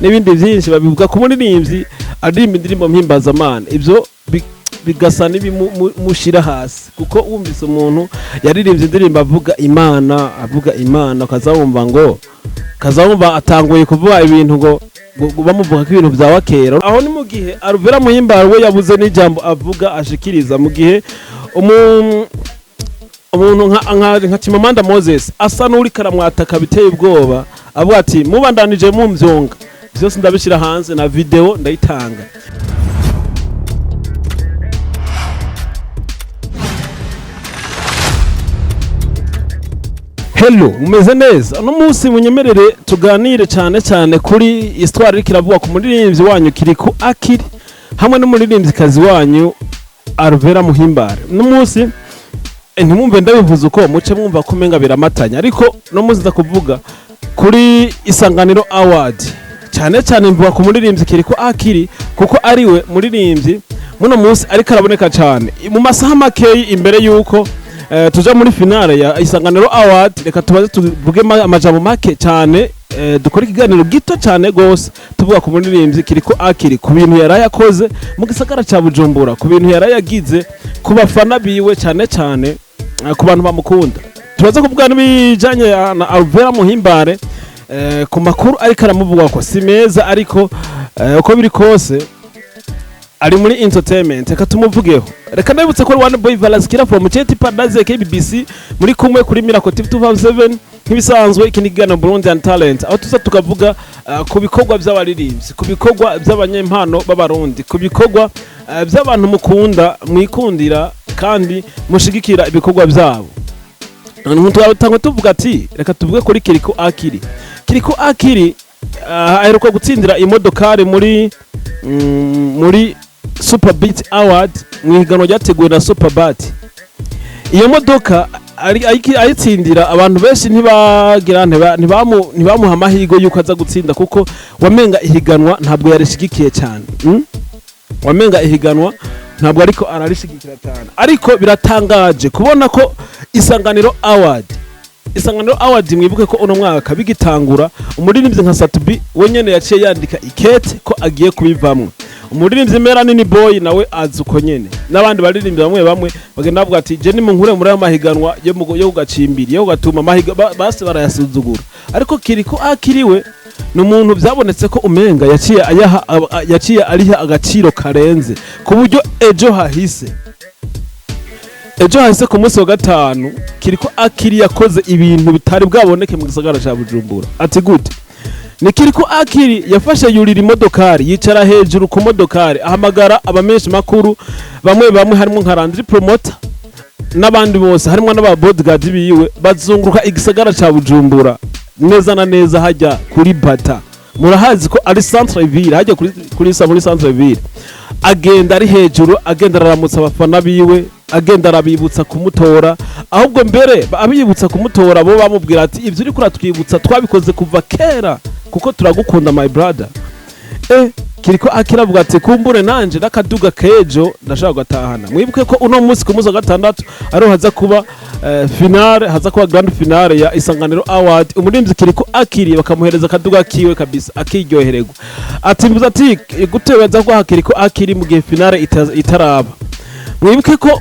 N'ibindi byinshi babivuga ku muririmbyi aririmba indirimbo mpimbazamana. Ibyo bigasa n'ibimushira hasi, kuko wumvise umuntu yaririmbye indirimbo avuga Imana, avuga Imana, ukaza wumva ngo, kaza wumva atanguye kuvuga ibintu ngo bamuvuga ko ibintu bya kera. Aho ni mu gihe Alvera Muhimbare we yabuze n'ijambo avuga ashikiriza, mu gihe umuntu nka Chimamanda Moses asa n'uri karamwataka biteye ubwoba, avuga ati: "Mubandanije mumvyonga byose ndabishyira hanze na video ndayitanga." Hello, mumeze neza? Uno munsi munyemerere tuganire cyane cyane kuri histoire iriko iravugwa ku muririmbyi wanyu Kirikou Akili hamwe n'umuririmbyikazi wanyu Alvera Muhimbare. Uno munsi ntimwumve ndabivuze uko, muce mwumva ko umenga biramatanya, ariko no munsi nza kuvuga kuri Isanganiro Award. Cyane cyane mvuga ku muririmbyi Kirikou Akili, kuko ariwe muririmbyi muno munsi ariko araboneka cyane. Mu masaha makeyi imbere yuko tuja muri finale ya Isanganiro Award, reka tubaze tuvuge amajambo make cyane, dukore ikiganiro gito cyane gose tuvuga ku muririmbyi Kirikou Akili, ku bintu yaraye akoze mu gisagara ca Bujumbura, ku bintu yaraye agize ku bafana biwe, cyane cyane ku bantu bamukunda. Turaza kuvuga n'ibijanye na Alvera Muhimbare, ku makuru ariko aramuvugwa ko si meza, ariko uko biri kose ari muri entertainment, reka tumuvugeho. Reka ndabibutse ko One Boy Valaskira from Cheti Paradise KBBC muri kumwe kuri Miracle TV 257. Nk'ibisanzwe, iki ni kiganiro Burundi and Talent, aho tuza tukavuga ku bikorwa by'abaririmbyi, ku bikorwa by'abanyempano b'Abarundi, ku bikorwa by'abantu mukunda, mwikundira kandi mushigikira ibikorwa byabo. Twatangwa tuvuga ati reka tuvuge kuri Kirikou Akili. Kirikou Akili aheruka gutsindira imodokari muri Super Beat Award, mu ihiganwa ryateguwe na Super Beat. Iyo modoka ayitsindira, abantu benshi ntibagira ntibamuha amahirwe yuko aza gutsinda, kuko wamenga ihiganwa ntabwo yarishigikiye cyane, Wamenga ihiganwa ntabwo ariko ararishigikira cyane. Ariko biratangaje kubona ko Isanganiro Award, Isanganiro Award, mwibuke ko uno mwaka bigitangura umuririmbyi nka Sat-B we nyene yaciye yandika ikete ko agiye kubivamwo, umuririmbyi Melanin Boy nawe azi uko nyene, n'abandi baririmbyi bamwe bamwe bagenda bavuga ati: "Je nimunkure muri ayo mahiganwa yo kugacimbiri, yo kugatuma amahiga basi barayasuzugura." Ariko Kirikou Akili we ni umuntu byabonetse ko umenga yaciye ayaha yaciye ariha agaciro karenze, ku buryo ejo hahise ku munsi wa gatanu Kirikou Akili yakoze ibintu bitari bwaboneke mu gisagara ca Bujumbura. Ati gute? Ni Kirikou Akili yafashe, yurira imodokari, yicara hejuru ku modokari, ahamagara abamenshi makuru bamwe bamwe, harimo nka Landry Promoter n'abandi bose, harimo n'aba bodyguard biwe, bazunguruka igisagara ca Bujumbura neza na neza hajya kuri Bata. Murahazi ko ari centre ville, hajya kuri muri centre ville. Agenda ari hejuru, agenda araramutsa abafana biwe, agenda arabibutsa kumutora. Ahubwo mbere abibutsa kumutora, bo bamubwira ati: "Ibyo uriko uratwibutsa twabikoze kuva kera, kuko turagukunda, my brother." Kirikou Akili avuga ati: "Kumbure nanje n'akaduga kejo ndashaka gatahana." Mwibuke ko uno munsi ku munsi wa gatandatu ariho haza kuba finale, haza kuba grand finale ya Isanganiro Award. Umuririmbyi Kirikou Akili bakamuhereza akaduga kiwe kabisa, akiryohererwa. Ati mvuze ati gute baza guha Kirikou Akili mu gihe finale itaraba? Mwibuke ko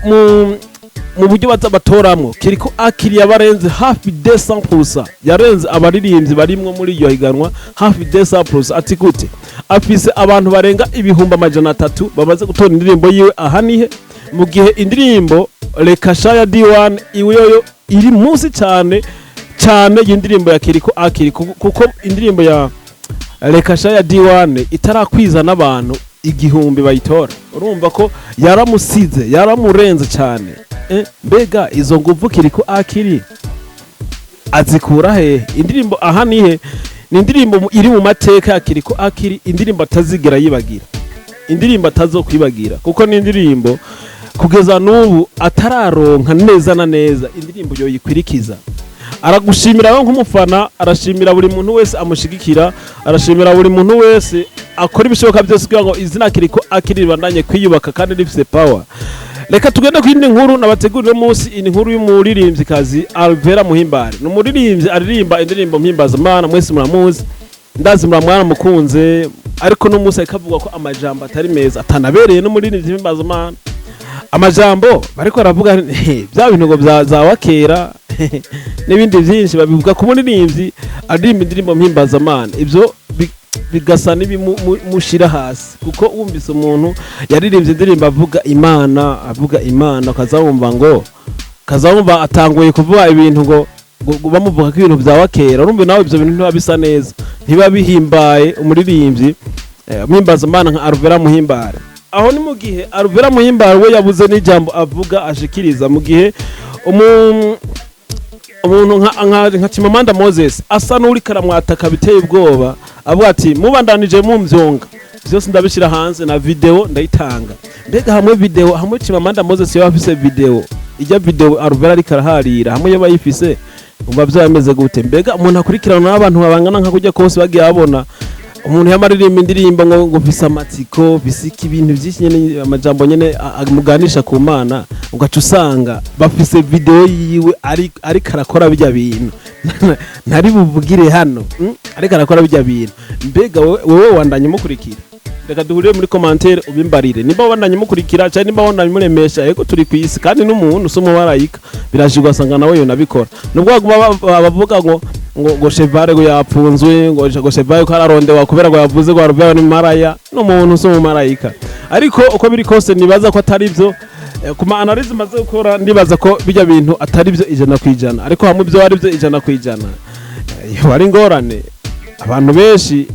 mu buryo baza batoramwo, Kirikou Akili yabarenze hafi 200%, yarenze abaririmbyi barimwo muri iryo higanwa hafi 200%. Ati gute? Afise abantu barenga 300,000 bamaze gutora indirimbo yiwe "Aha Nihe", mu gihe indirimbo "Reka Sha" ya D1 iyoyo iri munsi cyane cyane y'indirimbo ya Kirikou Akili, kuko indirimbo ya "Reka Sha" ya D1 itarakwiza n'abantu 1000 bayitora. Urumva ko yaramusize, yaramurenze cyane. Mbega izo nguvu Kirikou Akili azikura hehe? Indirimbo "Aha Nihe" ni indirimbo iri mu mateka ya Kirikou Akili, indirimbo atazigera yibagira, indirimbo atazokwibagira, kuko ni indirimbo kugeza n'ubu atararonka neza na neza indirimbo yoyikwirikiza. Aragushimira we nk'umufana, arashimira buri muntu wese amushigikira, arashimira buri muntu wese akora ibishoboka byose kugira ngo izina Kirikou Akili ribandanye kwiyubaka kandi rifise power. Reka tugende ku yindi nkuru nabategurira munsi. Iyi nkuru y'umuririmvyikazi Alvera Muhimbare. Ni umuririmbyi aririmba indirimbo mpimbazamana, mwese muramuzi. Ndazi muramwana mukunze, ariko no munsi ariko avuga ko amajambo atari meza, atanabereye no muri Mana. Amajambo bariko baravuga bya bintu ngo bya za wakera n'ibindi byinshi babivuga ku muririmbyi aririmba indirimbo mpimbazamana. Ibyo bigasa n'ibimushira hasi, kuko wumvise umuntu yaririmbye indirimbo avuga Imana, avuga Imana, ukazawumva ngo kazawumva atanguye kuvuga ibintu ngo bamuvuga ko ibintu bya wakera, urumva nawe ibyo bintu ntiba bisa neza, ntiba bihimbaye umuririmbyi mpimbazamana nka Alvera Muhimbare. Aho ni mu gihe Alvera Muhimbare we yabuze n'ijambo avuga ashikiriza, mu gihe umuntu nka Chimamanda Moses asa n'uri karamwataka biteye ubwoba, avuga ati: "Mubandanije mumvyonga vyose ndabishira hanze, na video ndayitanga." Mbega hamwe video, hamwe Chimamanda Moses yoba afise video, ijya video Alvera ariko araharira, hamwe yoba ayifise, umva vyaba bimeze gute? Mbega umuntu akurikirana n'abantu babangana nka kurya kose, bagiye babona umuntu yamaririmba indirimbo ngo mfise amatsiko, bisika ibintu byinshi nyene, amajambo nyene amuganisha ku Mana, ugaca usanga bafise video yiwe ariko arakora bijya bintu ntari buvugire hano, ariko arakora bijya bintu. Mbega wewe wandanye umukurikira? Reka duhurire muri commentaire ubimbarire nimba wandanye umukurikira cyangwa nimba wandanye umuremesha. Yego, turi ku isi kandi n'umuntu si umumarayika, biraje ugasanga nawe yonabikora, nubwo baguma bavuga ngo Chevale ngo yapfunzwe, ngo Chevale ko ararondewa kubera ngo yavuze ngo Alvera ni maraya. N'umuntu si umumarayika, ariko uko biri kose nibaza ko atari byo. Ku ma analyse maze gukora, ndibaza ko bijya bintu atari byo 100%, ariko hamwe ibyo ari byo 100%, yoba ari ingorane. Abantu benshi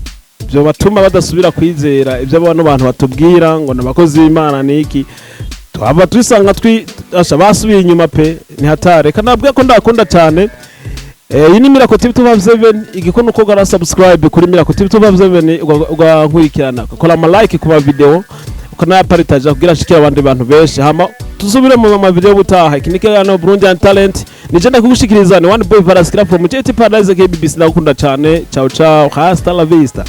byo batuma badasubira kwizera ibyo bano bantu batubwira ngo ni abakozi b'Imana niki, twaba twisanga twi asha basubiye inyuma pe. Ni hatare. Kanabwiye ko ndakunda cyane. Iyi ni Miracle TV 257. Igikono uko gara subscribe kuri Miracle TV 257, ugankurikirana, ugakora ama like ku ma video, ukanayaparitaja kugira ashikire abandi bantu benshi. Hama tuzubire mu ma video butaha. Iki ni kiganiro Burundian Talent, nije ndakugushikiriza, ni One Boy Varaskira from JT Paradise KBBC. Ndagukunda cyane. Ciao ciao, hasta la vista.